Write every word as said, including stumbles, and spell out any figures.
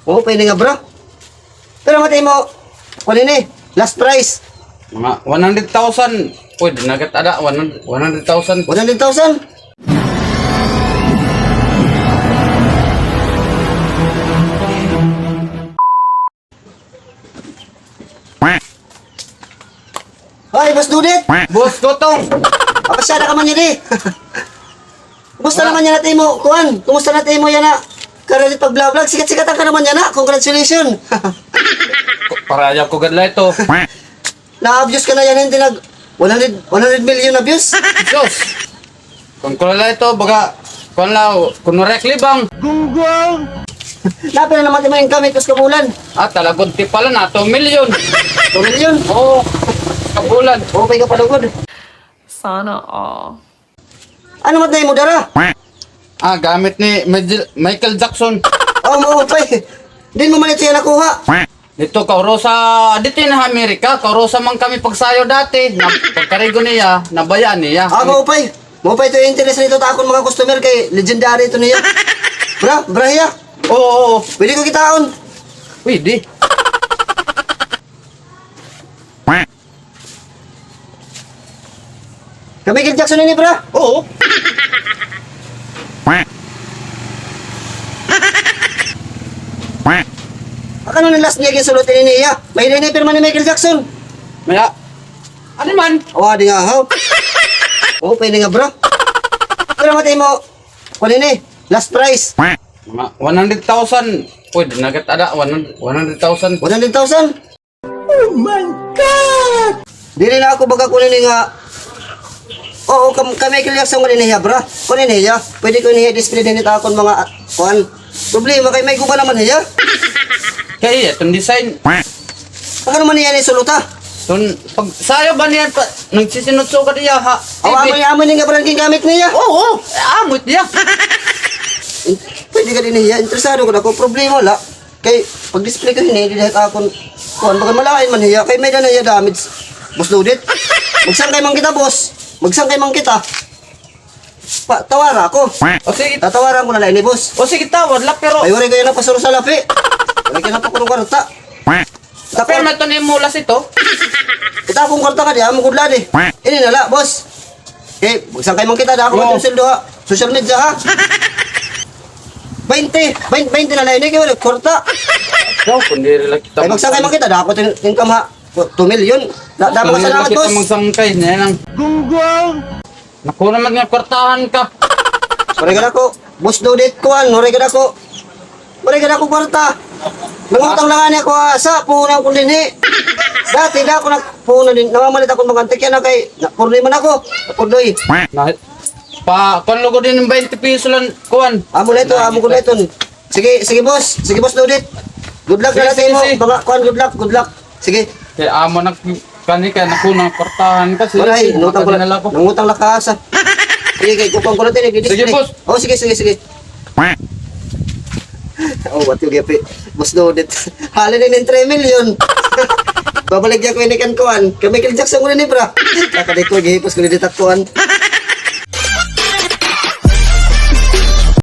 Maupay ini nga, bro. Pero matay mo, kuan ini, last price. Mga one hundred thousand. Pwede na gad ada, one hundred, one hundred thousand. One hundred thousand? Hoy, Boss Dudit! Boss Dutong! Apasyada ka man yana, eh. Kumusta naman yana it imo, kuan? Kumusta na it imo yana? Karga it pag-vlog-vlog, sikat-sikatan ka naman yana. Congratulations. Parayaw ko gad la ito. Na-views ka na yana, hindi nag one hundred, one hundred million na views. Diyos. Kon kuan la ito, baga, kuan la, kun waray ak libang. Gunggong! Napila naman it imo income, eh, kus kabulan? Ah, talagod ti pala na, two million. Two million? Oo, kabulan. Okay ka pa lugod. Sana all. Ano man it imo dara? Ah, gamit ni Majel-, Michael Jackson. Oh, maupay. Diin mo man ito yana nakuha? Didto, kaurusa, didto yana ha Amerika, kaurusa man kami pagsayaw dati. Na, pagkarigo niya, nabayaan niya. Ah, maupay. Maupay ito, interes na ito ha akon mga customer kay legendary ito niya. Bra, bra hiya. Oo, oo. Pwede ko kitaon? Pwede. Kay Michael Jackson ini, bra? Oo. Akano na last niya ginsulot ini niya? May ini pirma ni Michael Jackson. Maya. Ano man? Awa, di nga, ha? Oo, pwede nga, bra. Pero matay mo, kuan ini, last price. Mga one hundred thousand. Pwede na gad ada, one hundred, one hundred thousand. One hundred thousand? Oh my God! Diri na ako baga kuan ini nga, oo, kam-, kay Michael Jackson kuan ini hiya, bra. Kuan ini hiya. Pwede ko ini hiya display dinhi ha akon mga, ah, kuan. Problema kay may guba naman hiya. Kay iya, iton design. Pag ano man niya ni sulota? Iton, pag sayo ba niya pa, nagsisinutso ka diya, ha? Aw, amo, amo ni nga brand gingamit niya? Oo, amo niya. Pwede ka dinhi hiya, interesado ko na ko, problema la. Kay, pag-display ko hini, diri ha akon, kuan, baga malain man hiya, kay may-ada na hiya damage. Boss Dudit. Magsangkay man kita, boss. Magsangkay man kita. Pa, tawara ako. O sige. Tatawaran ko na la ini, boss. O sige, tawad la, pero ay, waray ko yana pasuro sa lapi. Waray ko yana pakuro kwarta. Pero may tunay mula sito. Kita akong kwarta ka di, amo gud la di. Ini na la, boss. Eh, magsangkay man kita, dako man sweldo ha social media, ha? Baynte, bayn-, baynte na la ini, kay waray kwarta. Daw, kun diri la kita. Ay, magsangkay man kita, dako it income ha. Two million. Da-, damo nga salamat, boss. Magsangkay niya lang. Gunggong! Naku naman nga kwartahan ka. Waray gad ako. Boss Dudit, kuan, waray gad ako. Waray gad ako kwarta. Nangutang la ngani ako, ah, sa puhunan ko dinhi. Dati, da ako nagpuhunan dinhi. Namamalit ako mga antik yana kay napurdoy man ako. Napurdoy. Na, pa, kuan lugod dinhi, baynte piso lang, kuan. Amo la ito, amo ko la ito. Sige, sige, boss. Sige, boss Dudit. Good luck na la sa imo. Sige, sige. Mga kuan, good luck, good luck. Sige. Kay amo nak-, kani kay naku, nangutang kwartahan ka, sige, waray, sige, nangutang ko la, nangutang la ka sa. Sige, kay kukuan ko la tini, sige, boss. Oh, sige, sige, sige. Oh, what you get, boss Dudit. Halin ini three million. Babalik niya ko ini kan kuan. Kay Michael Jackson ko ini, bra. Kakadi ko, gihipos ko ini tak kuan.